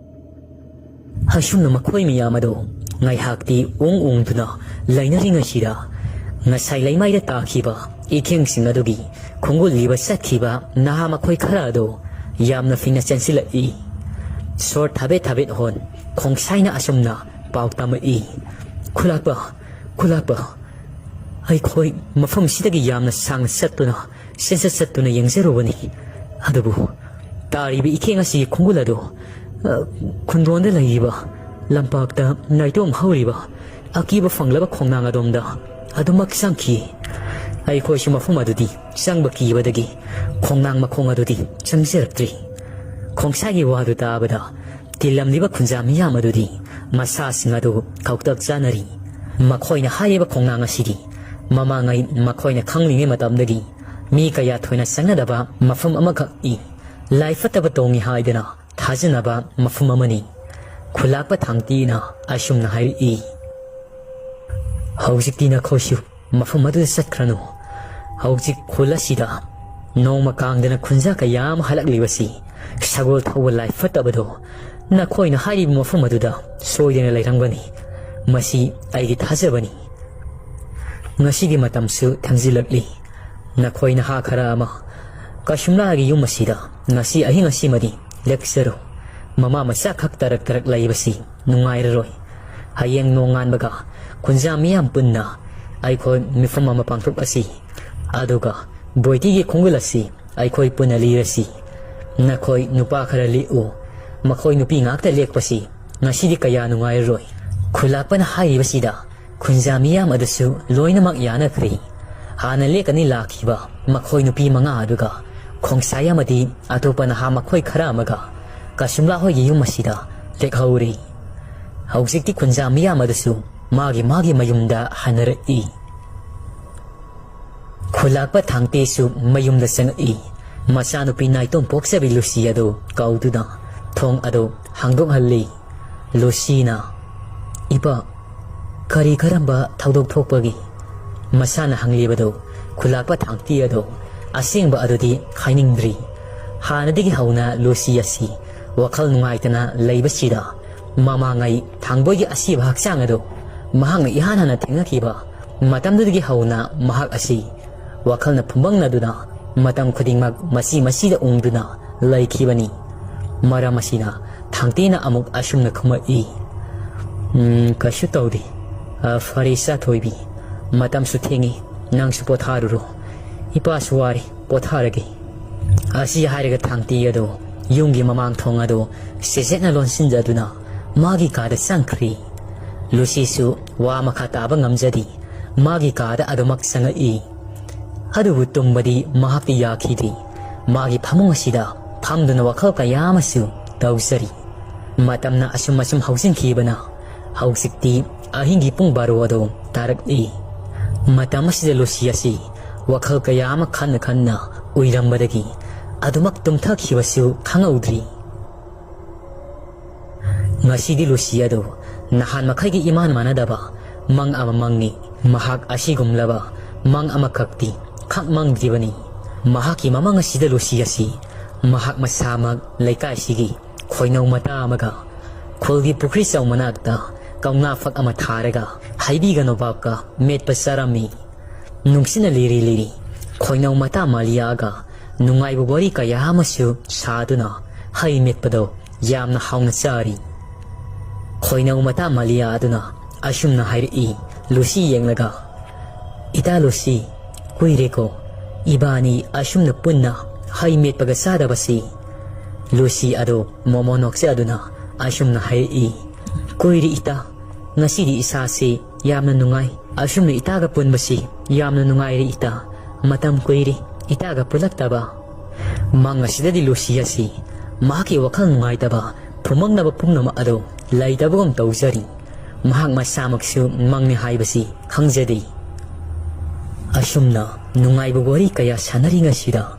ꯑꯁꯨꯝꯅ ꯃꯈꯣꯏ ꯃꯌꯥꯝ ꯑꯗꯨ ꯉꯥꯏꯍꯥꯛꯇꯤ ꯎꯪ ꯎꯪꯗꯨꯅ ꯂꯩꯅꯔꯤꯉꯩꯁꯤꯗ, ꯉꯁꯥꯏ ꯂꯩꯃꯥꯏꯗ ꯇꯥꯈꯤꯕ ꯏꯈꯦꯡꯁꯤꯡ ꯑꯗꯨꯒꯤ ꯈꯣꯡꯒꯨꯜ ꯂꯤꯕ ꯆꯠꯈꯤꯕ ꯅꯍꯥ ꯃꯈꯣꯏ ꯈꯔ ꯑꯗꯨ ꯌꯥꯝꯅ ꯐꯤꯡꯅ ꯆꯦꯟꯁꯤꯜꯂꯛꯏ꯫ ꯁꯣꯔ ꯊꯥꯕꯦꯠ ꯊꯥꯕꯦꯠ ꯍꯣꯟ ꯈꯣꯡꯁꯥꯏꯅ ꯑꯁꯨꯝꯅ ꯄꯥꯎ ꯇꯝꯃꯛꯏ, "ꯈꯨꯂꯥꯛꯄ, ꯈꯨꯂꯥꯛꯄ, ꯑꯩꯈꯣꯏ ꯃꯐꯝꯁꯤꯗꯒꯤ ꯌꯥꯝꯅ ꯁꯥꯡꯅ ꯆꯠꯇꯨꯅ, ꯆꯦꯟꯆꯠ ꯆꯠꯇꯨꯅ ꯌꯦꯡꯖꯔꯨꯕꯅꯤ꯫ ꯑꯗꯨꯕꯨ ꯇꯥꯔꯤꯕ ꯏꯈꯦꯡ ꯑꯁꯤꯒꯤ ꯈꯣꯡꯒꯨꯜ ꯑꯗꯨ, ꯑ, ꯈꯨꯟꯗ꯭ꯔꯣꯟꯗ ꯂꯩꯔꯤꯕ, ꯂꯝꯄꯥꯛꯇ ꯅꯥꯏꯇꯣꯝ ꯍꯧꯔꯤꯕ ꯑꯀꯤꯕ ꯐꯪꯂꯕ ꯈꯣꯡꯅꯥꯡ ꯑꯗꯣꯝꯗ ꯑꯗꯨꯃꯛ ꯆꯪꯈꯤ꯫ ꯑꯩꯈꯣꯏꯁꯨ ꯃꯐꯝ ꯑꯗꯨꯗꯤ ꯆꯪꯕ ꯀꯤꯕꯗꯒꯤ ꯈꯣꯡꯅꯥꯡ ꯃꯈꯣꯡ ꯑꯗꯨꯗꯤ ꯆꯪꯖꯔꯛꯇ꯭ꯔꯤ꯫" ꯈꯣꯡꯁꯥꯏꯒꯤ ꯋꯥꯗꯨ ꯇꯥꯕꯗ ꯇꯤꯜꯂꯝꯂꯤꯕ ꯈꯨꯟꯖꯥ ꯃꯤꯌꯥꯝ ꯑꯗꯨꯗꯤ ꯃꯁꯥꯁꯤꯡ ꯑꯗꯨ ꯈꯧꯇꯛ ꯆꯥꯅꯔꯤ꯫ ꯃꯈꯣꯏꯅ ꯍꯥꯏꯔꯤꯕ ꯈꯣꯡꯅꯥꯡ ꯑꯁꯤꯗꯤ ꯃꯃꯥꯡꯉꯩ ꯃꯈꯣꯏꯅ ꯈꯪꯂꯤꯉꯩ ꯃꯇꯝꯗꯒꯤ ꯃꯤ ꯀꯌꯥ ꯊꯣꯏꯅ ꯆꯪꯅꯗꯕ ꯃꯐꯝ ꯑꯃꯈꯛꯅꯤ꯫ ꯂꯥꯏ ꯐꯠꯇꯕ ꯇꯣꯡꯉꯤ ꯍꯥꯏꯗꯅ ꯊꯥꯖꯅꯕ ꯃꯐꯝ ꯑꯃꯅꯤ꯫ ꯈꯨꯂꯥꯛꯄ ꯊꯥꯡꯇꯤꯅ ꯑꯁꯨꯝꯅ ꯍꯥꯏꯔꯛꯏ, "ꯍꯧꯖꯤꯛꯇꯤ ꯅꯈꯣꯏꯁꯨ ꯃꯐꯝ ꯑꯗꯨꯗ ꯆꯠꯈ꯭ꯔꯅꯨ꯫ ꯍꯧꯖꯤꯛ ꯈꯨꯜ ꯑꯁꯤꯗ ꯅꯣꯡꯃ ꯀꯥꯡꯗꯅ ꯈꯨꯟꯖꯥ ꯀꯌꯥ ꯑꯃ ꯍꯜꯂꯛꯂꯤꯕꯁꯤ ꯁꯒꯣꯜ ꯊꯧꯕ ꯂꯥꯏ ꯐꯠꯇꯕꯗꯣ ꯅꯈꯣꯏꯅ ꯍꯥꯏꯔꯤꯕ ꯃꯐꯝ ꯑꯗꯨꯗ ꯁꯣꯏꯗꯅ ꯂꯩꯔꯝꯒꯅꯤ꯫ ꯃꯁꯤ ꯑꯩꯒꯤ ꯊꯥꯖꯕꯅꯤ꯫ ꯉꯁꯤꯒꯤ ꯃꯇꯝꯁꯨ ꯊꯦꯡꯖꯤꯜꯂꯛꯂꯤ꯫ ꯅꯈꯣꯏ ꯅꯍꯥ ꯈꯔ ꯑꯃ ꯀꯁꯨꯝꯂꯥꯒꯤ ꯌꯨꯝ ꯑꯁꯤꯗ ꯉꯁꯤ ꯑꯍꯤꯡ ꯑꯁꯤꯃꯗꯤ ꯂꯦꯛꯆꯔꯨ꯫ ꯃꯃꯥ ꯃꯆꯥ ꯈꯛ ꯇꯔꯛ ꯇꯔꯛ ꯂꯩꯕꯁꯤ ꯅꯨꯡꯉꯥꯏꯔꯔꯣꯏ꯫ ꯍꯌꯦꯡ ꯅꯣꯡꯉꯥꯟꯕꯒ ꯈꯨꯟꯖꯥ ꯃꯤꯌꯥꯝ ꯄꯨꯟꯅ ꯑꯩꯈꯣꯏ ꯃꯤꯐꯝ ꯑꯃ ꯄꯥꯡꯊꯣꯛꯂꯁꯤ꯫ ꯑꯗꯨꯒ ꯕꯣꯏꯇꯤꯒꯤ ꯈꯣꯡꯒꯨꯜ ꯑꯁꯤ ꯑꯩꯈꯣꯏ ꯄꯨꯟꯅ ꯂꯤꯔꯁꯤ꯫ ꯅꯈꯣꯏ ꯅꯨꯄꯥ ꯈꯔ ꯂꯦꯛꯎ꯫ ꯃꯈꯣꯏ ꯅꯨꯄꯤ ꯉꯥꯛꯇ ꯂꯦꯛꯄꯁꯤ ꯉꯁꯤꯗꯤ ꯀꯌꯥ ꯅꯨꯡꯉꯥꯏꯔꯔꯣꯏ꯫" ꯈꯨꯂꯥꯛꯄꯅ ꯍꯥꯏꯔꯤꯕꯁꯤꯗ ꯈꯨꯟꯖꯥ ꯃꯤꯌꯥꯝ ꯑꯗꯨꯁꯨ ꯂꯣꯏꯅꯃꯛ ꯌꯥꯅꯈ꯭ꯔꯦ꯫ ꯍꯥꯟꯅ ꯂꯦꯛꯀꯅꯤ ꯂꯥꯛꯈꯤꯕ ꯃꯈꯣꯏ ꯅꯨꯄꯤ ꯃꯉꯥ ꯑꯗꯨꯒ ꯈꯣꯡꯁꯥꯏ ꯑꯃꯗꯤ ꯑꯇꯣꯞꯄ ꯅꯍꯥ ꯃꯈꯣꯏ ꯈꯔ ꯑꯃꯒ ꯀꯁꯨꯝꯂꯥ ꯍꯣꯏꯒꯤ ꯌꯨꯝ ꯑꯁꯤꯗ ꯂꯦꯛꯍꯧꯔꯦ꯫ ꯍꯧꯖꯤꯛꯇꯤ ꯈꯨꯟꯖꯥ ꯃꯤꯌꯥꯝ ꯑꯗꯨꯁꯨ ꯃꯥꯒꯤ ꯃꯥꯒꯤ ꯃꯌꯨꯝꯗ ꯍꯟꯅꯔꯛꯏ꯫ ꯈꯨꯂꯥꯛꯄ ꯊꯥꯡꯇꯦꯁꯨ ꯃꯌꯨꯝꯗ ꯆꯪꯉꯛꯏ꯫ ꯃꯆꯥꯅꯨꯄꯤ ꯅꯥꯏꯇꯣꯝ ꯄꯣꯛꯆꯕꯤ ꯂꯨꯁꯤ ꯑꯗꯨ ꯀꯧꯗꯨꯅ ꯊꯣꯡ ꯑꯗꯨ ꯍꯥꯡꯗꯣꯛꯍꯜꯂꯤ꯫ ꯂꯨꯁꯤꯅ, "ꯏꯄꯥ, ꯀꯔꯤ ꯀꯔꯝꯕ ꯊꯧꯗꯣꯛ ꯊꯣꯛꯄꯒꯤ ꯃꯁꯥꯅ ꯍꯪꯂꯤꯕꯗꯨ ꯈꯨꯂꯥꯛꯄ ꯊꯥꯡꯇꯤ ꯑꯗꯨ ꯑꯁꯦꯡꯕ ꯑꯗꯨꯗꯤ ꯈꯥꯏꯅꯤꯡꯗ꯭ꯔꯤ꯫ ꯍꯥꯟꯅꯗꯒꯤ ꯍꯧꯅ ꯂꯨꯁꯤ ꯑꯁꯤ ꯋꯥꯈꯜ ꯅꯨꯡꯉꯥꯏꯇꯅ ꯂꯩꯕꯁꯤꯗ ꯃꯃꯥꯡꯉꯩ ꯊꯥꯡꯕꯣꯏꯒꯤ ꯑꯁꯤꯕ ꯍꯛꯆꯥꯡ ꯑꯗꯨ ꯃꯍꯥꯛꯅ ꯏꯍꯥꯟ ꯍꯥꯟꯅ ꯊꯦꯡꯅꯈꯤꯕ ꯃꯇꯝꯗꯨꯗꯒꯤ ꯍꯧꯅ ꯃꯍꯥꯛ ꯑꯁꯤ ꯋꯥꯈꯜꯅ ꯐꯨꯝꯕꯪꯅꯗꯨꯅ ꯃꯇꯝ ꯈꯨꯗꯤꯡꯃꯛ ꯃꯁꯤ ꯃꯁꯤꯗ ꯎꯪꯗꯨꯅ ꯂꯩꯈꯤꯕꯅꯤ꯫ ꯃꯔꯝ ꯑꯁꯤꯅ ꯊꯥꯡꯇꯤꯅ ꯑꯃꯨꯛ ꯑꯁꯨꯝꯅ ꯈꯨꯝꯃꯛꯏ, "ꯎꯝ, ꯀꯩꯁꯨ ꯇꯧꯗꯦ꯫ ꯑ, ꯐꯔꯦ ꯏꯆꯥ ꯊꯣꯏꯕꯤ, ꯃꯇꯝꯁꯨ ꯊꯦꯡꯉꯤ, ꯅꯪꯁꯨ ꯄꯣꯊꯥꯔꯨꯔꯣ꯫ ꯏꯄꯥꯁꯨ ꯋꯥꯔꯦ, ꯄꯣꯊꯥꯔꯒꯦ"꯫ ꯑꯁꯤ ꯍꯥꯏꯔꯒ ꯊꯥꯡꯇꯤ ꯑꯗꯨ ꯌꯨꯝꯒꯤ ꯃꯃꯥꯡ ꯊꯣꯡ ꯑꯗꯨ ꯁꯦꯆꯦꯠꯅ ꯂꯣꯟꯁꯤꯟꯖꯗꯨꯅ ꯃꯥꯒꯤ ꯀꯥꯗ ꯆꯪꯈ꯭ꯔꯤ꯫ ꯂꯨꯁꯤꯁꯨ ꯋꯥ ꯃꯈꯥ ꯇꯥꯕ ꯉꯝꯖꯗꯦ, ꯃꯥꯒꯤ ꯀꯥꯗ ꯑꯗꯨꯃꯛ ꯆꯪꯉꯛꯏ꯫ ꯑꯗꯨꯕꯨ ꯇꯨꯝꯕꯗꯤ ꯃꯍꯥꯛꯇꯤ ꯌꯥꯈꯤꯗꯦ꯫ ꯃꯥꯒꯤ ꯐꯃꯨꯡ ꯑꯁꯤꯗ ꯐꯝꯗꯨꯅ ꯋꯥꯈꯜ ꯀꯌꯥ ꯑꯃꯁꯨ ꯇꯧꯖꯔꯤ꯫ ꯃꯇꯝꯅ ꯑꯁꯨꯝ ꯑꯁꯨꯝ ꯍꯧꯖꯤꯟꯈꯤꯕꯅ ꯍꯧꯖꯤꯛꯇꯤ ꯑꯍꯤꯡꯒꯤ ꯄꯨꯡ ꯕꯥꯔꯣ ꯑꯗꯨ ꯇꯥꯔꯛꯂꯤ꯫ ꯃꯇꯝ ꯑꯁꯤꯗ ꯂꯨꯁꯤ ꯑꯁꯤ ꯋꯥꯈꯜ ꯀꯌꯥ ꯑꯃ ꯈꯟꯅ ꯈꯟꯅ ꯎꯏꯔꯝꯕꯗꯒꯤ ꯑꯗꯨꯃꯛ ꯇꯨꯝꯊꯈꯤꯕꯁꯨ ꯈꯪꯍꯧꯗ꯭ꯔꯤ꯫ ꯉꯁꯤꯗꯤ ꯂꯨꯁꯤ ꯑꯗꯨ ꯅꯍꯥꯟ ꯃꯈꯩꯒ ꯏꯃꯥꯟ ꯃꯥꯟꯅꯗꯕ ꯃꯪ ꯑꯃ ꯃꯪꯉꯤ꯫ ꯃꯍꯥꯛ ꯑꯁꯤꯒꯨꯝꯂꯕ ꯃꯪ ꯑꯃꯈꯛꯇꯤ ꯈꯛ ꯃꯪꯗ꯭ꯔꯤꯕꯅꯤ꯫ ꯃꯍꯥꯛꯀꯤ ꯃꯃꯪ ꯑꯁꯤꯗ ꯂꯨꯁꯤ ꯑꯁꯤ ꯃꯍꯥꯛ ꯃꯁꯥꯃꯛ ꯂꯩꯀꯥꯏꯁꯤꯒꯤ ꯈꯣꯏꯅꯧ ꯃꯇꯥ ꯑꯃꯒ ꯈꯨꯜꯒꯤ ꯄꯨꯈ꯭ꯔꯤ ꯆꯧ ꯃꯅꯥꯛꯇ ꯀꯧꯅꯥ ꯐꯛ ꯑꯃ ꯊꯥꯔꯒ ꯍꯩꯕꯤꯒ ꯅꯣꯕꯥꯞꯀ ꯃꯦꯠꯄ ꯆꯥꯔꯝꯃꯤ꯫ ꯅꯨꯡꯁꯤꯠꯅ ꯂꯤꯔꯤ ꯂꯤꯔꯤ ꯈꯣꯏꯅꯧ ꯃꯇꯥ ꯃꯥꯂꯤꯌꯥꯒ ꯅꯨꯡꯉꯥꯏꯕ ꯋꯥꯔꯤ ꯀꯌꯥ ꯑꯃꯁꯨ ꯁꯥꯗꯨꯅ ꯍꯩ ꯃꯦꯠꯄꯗꯣ ꯌꯥꯝꯅ ꯍꯥꯎꯅ ꯆꯥꯔꯤ꯫ ꯈꯣꯏꯅꯧ ꯃꯇꯥ ꯃꯥꯂꯤꯌꯥ ꯑꯗꯨꯅ ꯑꯁꯨꯝꯅ ꯍꯥꯏꯔꯛꯏ, ꯂꯨꯁꯤ ꯌꯦꯡꯂꯒ, "ꯏꯇꯥ ꯂꯨꯁꯤ, ꯀꯨꯏꯔꯦꯀꯣ ꯏꯕꯥꯅꯤ ꯑꯁꯨꯝꯅ ꯄꯨꯟꯅ ꯍꯩ ꯃꯦꯠꯄꯒ ꯆꯥꯗꯕꯁꯤ"꯫ ꯂꯨꯁꯤ ꯑꯗꯨ ꯃꯣꯃꯣ ꯅꯣꯛꯆꯗꯨꯅ ꯑꯁꯨꯝꯅ ꯍꯥꯏꯔꯛꯏ, "ꯀꯨꯏꯔꯦ ꯏꯇꯥ, ꯉꯁꯤꯗꯤ ꯏꯁꯥꯁꯤ ꯌꯥꯝꯅ ꯅꯨꯡꯉꯥꯏ꯫ ꯑꯁꯨꯝꯅ ꯏꯇꯥꯒ ꯄꯨꯟꯕꯁꯤ ꯌꯥꯝꯅ ꯅꯨꯡꯉꯥꯏꯔꯦ ꯏꯇꯥ꯫ ꯃꯇꯝ ꯀꯨꯏꯔꯦ ꯏꯇꯥꯒ ꯄꯨꯜꯂꯛꯇꯕ"꯫ ꯃꯪ ꯑꯁꯤꯗꯗꯤ ꯂꯨꯁꯤ ꯑꯁꯤ ꯃꯍꯥꯛꯀꯤ ꯋꯥꯈꯜ ꯅꯨꯡꯉꯥꯏꯇꯕ, ꯐꯨꯃꯛꯅꯕ ꯄꯨꯝꯅꯃꯛ ꯑꯗꯨ ꯂꯩꯇꯕꯒꯨꯝ ꯇꯧꯖꯔꯤ꯫ ꯃꯍꯥꯛ ꯃꯁꯥꯃꯛꯁꯨ ꯃꯪꯅꯤ ꯍꯥꯏꯕꯁꯤ ꯈꯪꯖꯗꯦ꯫ ꯑꯁꯨꯝꯅ ꯅꯨꯡꯉꯥꯏꯕ ꯋꯥꯔꯤ ꯀꯌꯥ ꯁꯥꯟꯅꯔꯤꯉꯩꯁꯤꯗ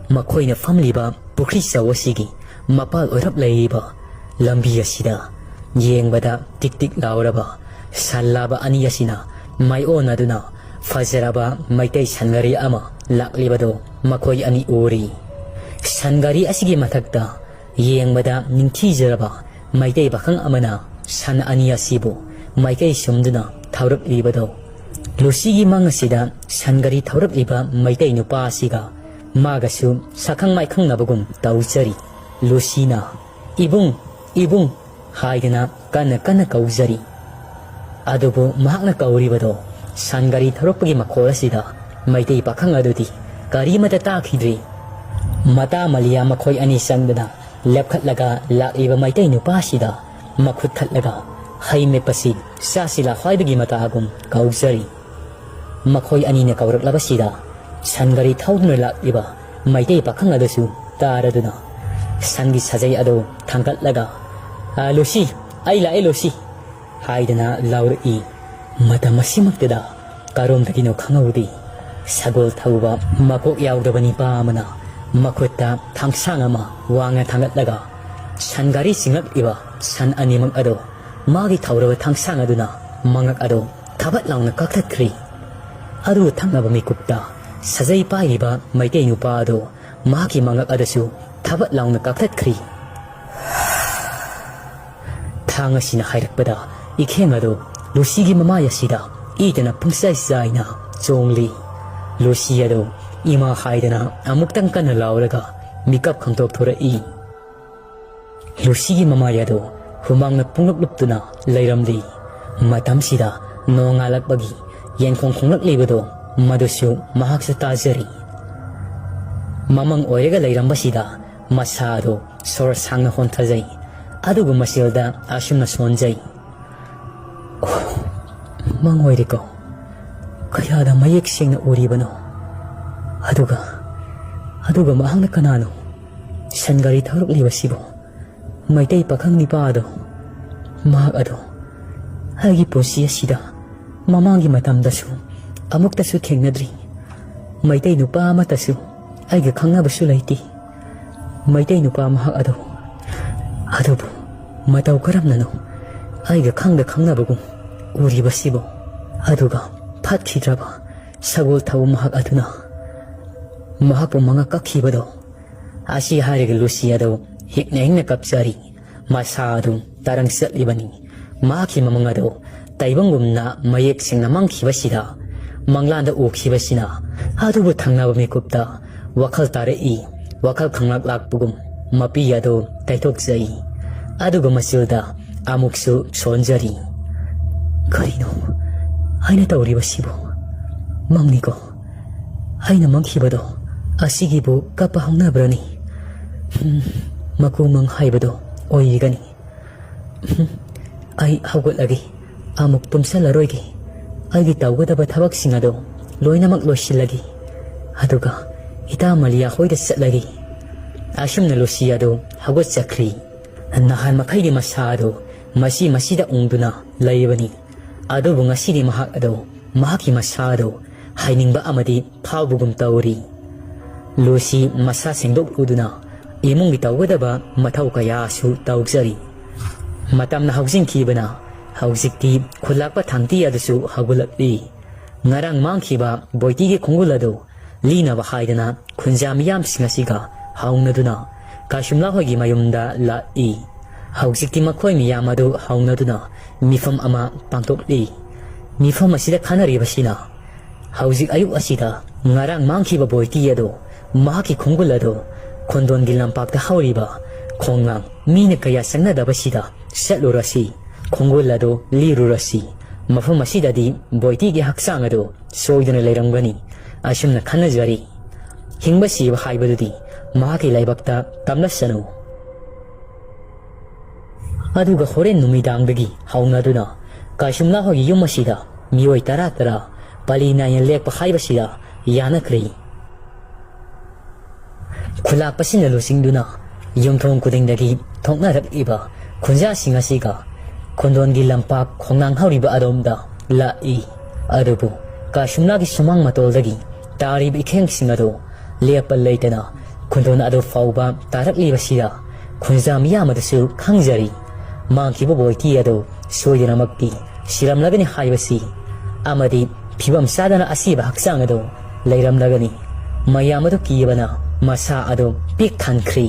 ꯃꯈꯣꯏꯅ ꯐꯝꯂꯤꯕ ꯄꯨꯈ꯭ꯔꯤ ꯆꯧ ꯑꯁꯤꯒꯤ ꯃꯄꯥꯜ ꯑꯣꯏꯔꯞ ꯂꯩꯔꯤꯕ ꯂꯝꯕꯤ ꯑꯁꯤꯗ ꯌꯦꯡꯕꯗ ꯇꯤꯛ ꯇꯤꯛ ꯂꯥꯎꯔꯕ ꯁꯟ ꯂꯥꯕ ꯑꯅꯤ ꯑꯁꯤꯅ ꯃꯥꯏꯑꯣꯟꯅꯗꯨꯅ ꯐꯖꯔꯕ ꯃꯩꯇꯩ ꯁꯟꯒꯥꯔꯤ ꯑꯃ ꯂꯥꯛꯂꯤꯕꯗꯨ ꯃꯈꯣꯏ ꯑꯅꯤ ꯎꯔꯤ꯫ ꯁꯟꯒꯥꯔꯤ ꯑꯁꯤꯒꯤ ꯃꯊꯛꯇ ꯌꯦꯡꯕꯗ ꯅꯤꯡꯊꯤꯖꯔꯕ ꯃꯩꯇꯩ ꯄꯥꯈꯪ ꯑꯃꯅ ꯁꯟ ꯑꯅꯤ ꯑꯁꯤꯕꯨ ꯃꯥꯏꯀꯩ ꯁꯨꯝꯗꯨꯅ ꯊꯧꯔꯛꯂꯤꯕꯗꯣ, ꯂꯨꯁꯤꯒꯤ ꯃꯪ ꯑꯁꯤꯗ ꯁꯟꯒꯥꯔꯤ ꯊꯧꯔꯛꯂꯤꯕ ꯃꯩꯇꯩ ꯅꯨꯄꯥ ꯑꯁꯤꯒ ꯃꯥꯒꯁꯨ ꯁꯛꯈꯪ ꯃꯥꯏꯈꯪꯅꯕꯒꯨꯝ ꯇꯧꯖꯔꯤ꯫ ꯂꯨꯁꯤꯅ "ꯏꯕꯨꯡ, ꯏꯕꯨꯡ" ꯍꯥꯏꯗꯅ ꯀꯟꯅ ꯀꯟꯅ ꯀꯧꯖꯔꯤ꯫ ꯑꯗꯨꯕꯨ ꯃꯍꯥꯛꯅ ꯀꯧꯔꯤꯕꯗꯣ ꯁꯟꯒꯥꯔꯤ ꯊꯧꯔꯛꯄꯒꯤ ꯃꯈꯣꯜ ꯑꯁꯤꯗ ꯃꯩꯇꯩ ꯄꯥꯈꯪ ꯑꯗꯨꯗꯤ ꯀꯔꯤꯃꯠꯇ ꯇꯥꯈꯤꯗ꯭ꯔꯤ꯫ ꯃꯇꯥ ꯃꯂꯤꯌꯥ ꯃꯈꯣꯏ ꯑꯅꯤ ꯆꯪꯗꯨꯅ ꯂꯦꯞꯈꯠꯂꯒ ꯂꯥꯛꯂꯤꯕ ꯃꯩꯇꯩ ꯅꯨꯄꯥꯁꯤꯗ ꯃꯈꯨꯠ ꯊꯠꯂꯒ ꯍꯩ ꯃꯦꯠꯄꯁꯤ ꯆꯥꯁꯤ ꯂꯥꯎ ꯍꯥꯏꯕꯒꯤ ꯃꯇꯥꯒꯨꯝ ꯀꯧꯖꯔꯤ꯫ ꯃꯈꯣꯏ ꯑꯅꯤꯅ ꯀꯧꯔꯛꯂꯕꯁꯤꯗ ꯁꯟꯒꯥꯔꯤ ꯊꯧꯗꯨꯅ ꯂꯥꯛꯂꯤꯕ ꯃꯩꯇꯩ ꯄꯥꯈꯪ ꯑꯗꯨꯁꯨ ꯇꯥꯔꯗꯨꯅ ꯁꯟꯒꯤ ꯁꯥꯖꯩ ꯑꯗꯨ ꯊꯥꯡꯒꯠꯂꯒ, "ꯑ, ꯂꯨꯁꯤ, ꯑꯩ ꯂꯥꯛꯑꯦ ꯂꯨꯁꯤ" ꯍꯥꯏꯗꯅ ꯂꯥꯎꯔꯛꯏ꯫ ꯃꯇꯝ ꯑꯁꯤꯃꯛꯇꯗ ꯀꯔꯣꯝꯗꯒꯤꯅꯣ ꯈꯪꯍꯧꯗꯦ, ꯁꯒꯣꯜ ꯊꯧꯕ ꯃꯀꯣꯛ ꯌꯥꯎꯗꯕ ꯅꯤꯄꯥ ꯑꯃꯅ ꯃꯈꯨꯠꯇ ꯊꯥꯡꯁꯥꯡ ꯑꯃ ꯋꯥꯡꯅ ꯊꯥꯡꯒꯠꯂꯒ ꯁꯟꯒꯥꯔꯤ ꯆꯤꯡꯂꯛꯂꯤꯕ ꯁꯟ ꯑꯅꯤꯃꯛ ꯑꯗꯨ ꯃꯥꯒꯤ ꯊꯧꯔꯕ ꯊꯥꯡꯁꯥꯡ ꯑꯗꯨꯅ ꯃꯉꯛ ꯑꯗꯨ ꯊꯕꯠ ꯂꯥꯎꯅ ꯀꯛꯊꯠꯈ꯭ꯔꯤ꯫ ꯑꯗꯨꯒ ꯊꯪꯅꯕ ꯃꯤꯀꯨꯞꯇ ꯁꯥꯖꯩ ꯄꯥꯏꯔꯤꯕ ꯃꯩꯇꯩ ꯅꯨꯄꯥ ꯑꯗꯨ ꯃꯍꯥꯛꯀꯤ ꯃꯉꯛ ꯑꯗꯨꯁꯨ ꯊꯕꯠ ꯂꯥꯎꯅ ꯀꯛꯊꯠꯈ꯭ꯔꯤ꯫ ꯊꯥꯡ ꯑꯁꯤꯅ ꯍꯥꯏꯔꯛꯄꯗ ꯏꯈꯦꯡ ꯑꯗꯨ ꯂꯨꯁꯤꯒꯤ ꯃꯃꯥꯏ ꯑꯁꯤꯗ ꯏꯇꯅ ꯄꯨꯡꯆꯥꯏ ꯆꯥꯏꯅ ꯆꯣꯡꯂꯤ꯫ ꯂꯨꯁꯤ ꯑꯗꯨ ꯏꯃꯥ ꯍꯥꯏꯗꯅ ꯑꯃꯨꯛꯇꯪ ꯀꯟꯅ ꯂꯥꯎꯔꯒ ꯃꯤꯀꯞ ꯈꯪꯗꯣꯛꯊꯣꯔꯛꯏ꯫ ꯂꯨꯁꯤꯒꯤ ꯃꯃꯥꯏ ꯑꯗꯨ ꯍꯨꯃꯥꯡꯅ ꯄꯨꯡꯂꯨꯞ ꯂꯨꯞꯇꯨꯅ ꯂꯩꯔꯝꯂꯤ꯫ ꯃꯇꯝꯁꯤꯗ ꯅꯣꯡꯉꯥꯜꯂꯛꯄꯒꯤ ꯌꯦꯟꯈꯣꯡ ꯈꯣꯡꯂꯛꯂꯤꯕꯗꯨ ꯃꯗꯨꯁꯨ ꯃꯍꯥꯛꯁꯨ ꯇꯥꯖꯔꯤ꯫ ꯃꯃꯪ ꯑꯣꯏꯔꯒ ꯂꯩꯔꯝꯕꯁꯤꯗ ꯃꯁꯥ ꯑꯗꯨ ꯁꯣꯔ ꯁꯥꯡꯅ ꯍꯣꯟꯊꯖꯩ, ꯑꯗꯨꯒ ꯃꯁꯤꯜꯗ ꯑꯁꯨꯝꯅ ꯁꯣꯟꯖꯩ꯫ "ꯑꯣ, ꯃꯪ ꯑꯣꯏꯔꯦꯀꯣ꯫ ꯀꯌꯥꯗ ꯃꯌꯦꯛ ꯁꯦꯡꯅ ꯎꯔꯤꯕꯅꯣ꯫ ꯑꯗꯨꯒ, ꯑꯗꯨꯒ ꯃꯍꯥꯛꯅ ꯀꯅꯥꯅꯣ? ꯁꯟꯒꯥꯔꯤ ꯊꯧꯔꯛꯂꯤꯕꯁꯤꯕꯨ?" ꯃꯩꯇꯩ ꯄꯥꯈꯪ ꯅꯤꯄꯥ ꯑꯗꯣ, ꯃꯍꯥꯛ ꯑꯗꯣ ꯑꯩꯒꯤ ꯄꯨꯟꯁꯤ ꯑꯁꯤꯗ ꯃꯃꯥꯡꯒꯤ ꯃꯇꯝꯗꯁꯨ ꯑꯃꯨꯛꯇꯁꯨ ꯊꯦꯡꯅꯗ꯭ꯔꯤ꯫ ꯃꯩꯇꯩ ꯅꯨꯄꯥ ꯑꯃꯠꯇꯁꯨ ꯑꯩꯒ ꯈꯪꯅꯕꯁꯨ ꯂꯩꯇꯦ꯫ ꯃꯩꯇꯩ ꯅꯨꯄꯥ ꯃꯍꯥꯛ ꯑꯗꯣ, ꯑꯗꯨꯕꯨ ꯃꯇꯧ ꯀꯔꯝꯅꯅꯣ ꯑꯩꯒ ꯈꯪꯗ ꯈꯪꯅꯕꯒꯨꯝ ꯎꯔꯤꯕꯁꯤꯕꯨ? ꯑꯗꯨꯒ ꯍꯥꯠꯈꯤꯗ꯭ꯔꯕ ꯁꯒꯣꯜ ꯊꯧꯕ ꯃꯍꯥꯛ ꯑꯗꯨꯅ ꯃꯍꯥꯛꯄꯨ ꯃꯉꯛ ꯀꯛꯈꯤꯕꯗꯣ꯫ ꯑꯁꯤ ꯍꯥꯏꯔꯒ ꯂꯨꯁꯤ ꯑꯗꯨ ꯍꯤꯛꯅ ꯍꯤꯛꯅ ꯀꯞꯆꯔꯤ꯫ ꯃꯁꯥ ꯑꯗꯨ ꯇꯔꯪ ꯆꯠꯂꯤꯕꯅꯤ꯫ ꯃꯍꯥꯛꯀꯤ ꯃꯃꯪ ꯑꯗꯨ ꯇꯥꯏꯕꯪꯒꯨꯝꯅ ꯃꯌꯦꯛ ꯁꯦꯡꯅ ꯃꯥꯡꯈꯤꯕꯁꯤꯗ, ꯃꯪꯂꯥꯟꯗ ꯎꯈꯤꯕꯁꯤꯅ ꯑꯗꯨꯕꯨ ꯊꯪꯅꯕ ꯃꯤꯀꯨꯞꯇ ꯋꯥꯈꯜ ꯇꯥꯔꯛꯏ꯫ ꯋꯥꯈꯜ ꯈꯪꯂꯥꯛ ꯂꯥꯛꯄꯒꯨꯝ ꯃꯄꯤ ꯑꯗꯨ ꯇꯩꯊꯣꯛꯆꯩ꯫ ꯑꯗꯨꯒ ꯃꯆꯤꯜꯗ ꯑꯃꯨꯛꯁꯨ ꯁꯣꯟꯖꯔꯤ꯫ ꯀꯔꯤꯅꯣ ꯑꯩꯅ ꯇꯧꯔꯤꯕꯁꯤꯕꯨ? ꯃꯪꯅꯤꯀꯣ꯫ ꯑꯩꯅ ꯃꯪꯈꯤꯕꯗꯣ ꯑꯁꯤꯒꯤꯕꯨ ꯀꯞꯄ ꯍꯧꯅꯕ꯭ꯔꯅꯤ? ꯍꯨꯝ, ꯃꯀꯨ ꯃꯪ ꯍꯥꯏꯕꯗꯣ ꯑꯣꯏꯒꯅꯤ꯫ ꯍꯨꯝ, ꯑꯩ ꯍꯧꯒꯠꯂꯒꯦ꯫ ꯑꯃꯨꯛ ꯇꯨꯝꯁꯜꯂꯔꯣꯏꯒꯦ꯫ ꯑꯩꯒꯤ ꯇꯧꯒꯗꯕ ꯊꯕꯛꯁꯤꯡ ꯑꯗꯣ ꯂꯣꯏꯅꯃꯛ ꯂꯣꯏꯁꯤꯜꯂꯒꯦ꯫ ꯑꯗꯨꯒ ꯏꯇꯥ ꯃꯂꯤꯌꯥ ꯍꯣꯏꯗ ꯆꯠꯂꯒꯦ꯫ ꯑꯁꯨꯝꯅ ꯂꯨꯁꯤ ꯑꯗꯨ ꯍꯧꯒꯠꯆꯈ꯭ꯔꯤ꯫ ꯅꯍꯥꯟ ꯃꯈꯩꯗꯤ ꯃꯁꯥ ꯑꯗꯨ ꯃꯁꯤ ꯃꯁꯤꯗ ꯎꯪꯗꯨꯅ ꯂꯩꯕꯅꯤ꯫ ꯑꯗꯨꯕꯨ ꯉꯁꯤꯗꯤ ꯃꯍꯥꯛ ꯑꯗꯨ ꯃꯍꯥꯛꯀꯤ ꯃꯁꯥ ꯑꯗꯨ ꯍꯥꯏꯅꯤꯡꯕ ꯑꯃꯗꯤ ꯐꯥꯎꯕꯒꯨꯝ ꯇꯧꯔꯤ꯫ ꯂꯨꯁꯤ ꯃꯁꯥ ꯁꯦꯡꯗꯣꯛꯂꯨꯗꯨꯅ ꯏꯃꯨꯡꯒꯤ ꯇꯧꯒꯗꯕ ꯃꯊꯧ ꯀꯌꯥꯁꯨ ꯇꯧꯖꯔꯤ꯫ ꯃꯇꯝꯅ ꯍꯧꯖꯤꯟꯈꯤꯕꯅ ꯍꯧꯖꯤꯛꯇꯤ ꯈꯨꯜꯂꯥꯛꯄ ꯊꯥꯡꯇꯤ ꯑꯗꯨꯁꯨ ꯍꯧꯒꯠꯂꯛꯂꯤ꯫ ꯉꯔꯥꯡ ꯃꯥꯡꯈꯤꯕ ꯕꯣꯏꯇꯤꯒꯤ ꯈꯣꯡꯒꯨꯜ ꯑꯗꯨ ꯂꯤꯅꯕ ꯍꯥꯏꯗꯅ ꯈꯨꯟꯖꯥ ꯃꯤꯌꯥꯝꯁꯤꯡ ꯑꯁꯤꯒ ꯍꯧꯅꯗꯨꯅ ꯀꯥꯁꯨꯝꯂꯥ ꯍꯣꯏꯒꯤ ꯃꯌꯨꯝꯗ ꯂꯥꯛꯏ꯫ ꯍꯧꯖꯤꯛꯇꯤ ꯃꯈꯣꯏ ꯃꯤꯌꯥꯝ ꯑꯗꯨ ꯍꯧꯅꯗꯨꯅ ꯃꯤꯐꯝ ꯑꯃ ꯄꯥꯡꯊꯣꯛꯂꯤ꯫ ꯃꯤꯐꯝ ꯑꯁꯤꯗ ꯈꯟꯅꯔꯤꯕꯁꯤꯅ ꯍꯧꯖꯤꯛ ꯑꯌꯨꯛ ꯑꯁꯤꯗ ꯉꯔꯥꯡ ꯃꯥꯡꯈꯤꯕ ꯕꯣꯏꯇꯤ ꯑꯗꯨ, ꯃꯍꯥꯛꯀꯤ ꯈꯣꯡꯒꯨꯜ ꯑꯗꯨ ꯈꯣꯟꯗꯣꯟꯒꯤ ꯂꯝꯄꯥꯛꯇ ꯍꯧꯔꯤꯕ ꯈꯣꯡꯅꯥꯡ ꯃꯤꯅ ꯀꯌꯥ ꯆꯪꯅꯗꯕꯁꯤꯗ ꯆꯠꯂꯨꯔꯁꯤ, ꯈꯣꯡꯒꯨꯜ ꯑꯗꯨ ꯂꯤꯔꯨꯔꯁꯤ꯫ ꯃꯐꯝ ꯑꯁꯤꯗꯗꯤ ꯕꯣꯏꯇꯤꯒꯤ ꯍꯛꯆꯥꯡ ꯑꯗꯨ ꯁꯣꯏꯗꯅ ꯂꯩꯔꯝꯒꯅꯤ꯫ ꯑꯁꯨꯝꯅ ꯈꯟꯅꯖꯔꯤ꯫ ꯍꯤꯡꯕ ꯁꯤꯕ ꯍꯥꯏꯕꯗꯨꯗꯤ ꯃꯍꯥꯛꯀꯤ ꯂꯥꯏꯕꯛꯇ ꯇꯝꯂꯁꯅꯨ꯫ ꯑꯗꯨꯒ ꯍꯣꯔꯦꯟ ꯅꯨꯃꯤꯗꯥꯡꯗꯒꯤ ꯍꯧꯅꯗꯨꯅ ꯀꯥꯏꯁꯨꯝꯂꯥ ꯍꯣꯏꯒꯤ ꯌꯨꯝ ꯑꯁꯤꯗ ꯃꯤꯑꯣꯏ ꯇꯔꯥ ꯇꯔꯥ ꯄꯥꯂꯤ ꯅꯥꯏꯅ ꯂꯦꯛꯄ ꯍꯥꯏꯕꯁꯤꯗ ꯌꯥꯅꯈ꯭ꯔꯦ꯫ ꯈꯨꯂꯥꯛꯄꯁꯤꯡꯅ ꯂꯨꯆꯤꯡꯗꯨꯅ ꯌꯨꯝꯊꯣꯡ ꯈꯨꯗꯤꯡꯗꯒꯤ ꯊꯣꯛꯅꯔꯛꯂꯤꯕ ꯈꯨꯟꯖꯥꯁꯤꯡ ꯑꯁꯤꯒ ꯈꯣꯟꯗꯣꯟꯒꯤ ꯂꯝꯄꯥꯛ ꯈꯣꯡꯅꯥꯡ ꯍꯧꯔꯤꯕ ꯑꯗꯣꯝꯗ ꯂꯥꯛꯏ꯫ ꯑꯗꯨꯕꯨ ꯀꯥꯁꯨꯝꯂꯥꯒꯤ ꯁꯨꯃꯥꯡ ꯃꯇꯣꯜꯗꯒꯤ ꯇꯥꯔꯤꯕ ꯏꯈꯦꯡꯁꯤꯡ ꯑꯗꯨ ꯂꯦꯞꯄ ꯂꯩꯇꯅ ꯈꯨꯟꯗꯣꯟ ꯑꯗꯨ ꯐꯥꯎꯕ ꯇꯥꯔꯛꯂꯤꯕꯁꯤꯗ ꯈꯨꯟꯖꯥ ꯃꯤꯌꯥꯝ ꯑꯗꯨꯁꯨ ꯈꯪꯖꯔꯤ꯫ ꯃꯥꯡꯈꯤꯕ ꯕꯣꯏꯇꯤ ꯑꯗꯨ ꯁꯣꯏꯗꯅꯃꯛꯇꯤ ꯁꯤꯔꯝꯂꯒꯅꯤ ꯍꯥꯏꯕꯁꯤ ꯑꯃꯗꯤ ꯐꯤꯕꯝ ꯆꯥꯗꯅ ꯑꯁꯤꯕ ꯍꯛꯆꯥꯡ ꯑꯗꯨ ꯂꯩꯔꯝꯂꯒꯅꯤ꯫ ꯃꯌꯥꯝ ꯑꯗꯨ ꯀꯤꯕꯅ ꯃꯁꯥ ꯑꯗꯨ ꯄꯤꯛ ꯊꯟꯈ꯭ꯔꯤ꯫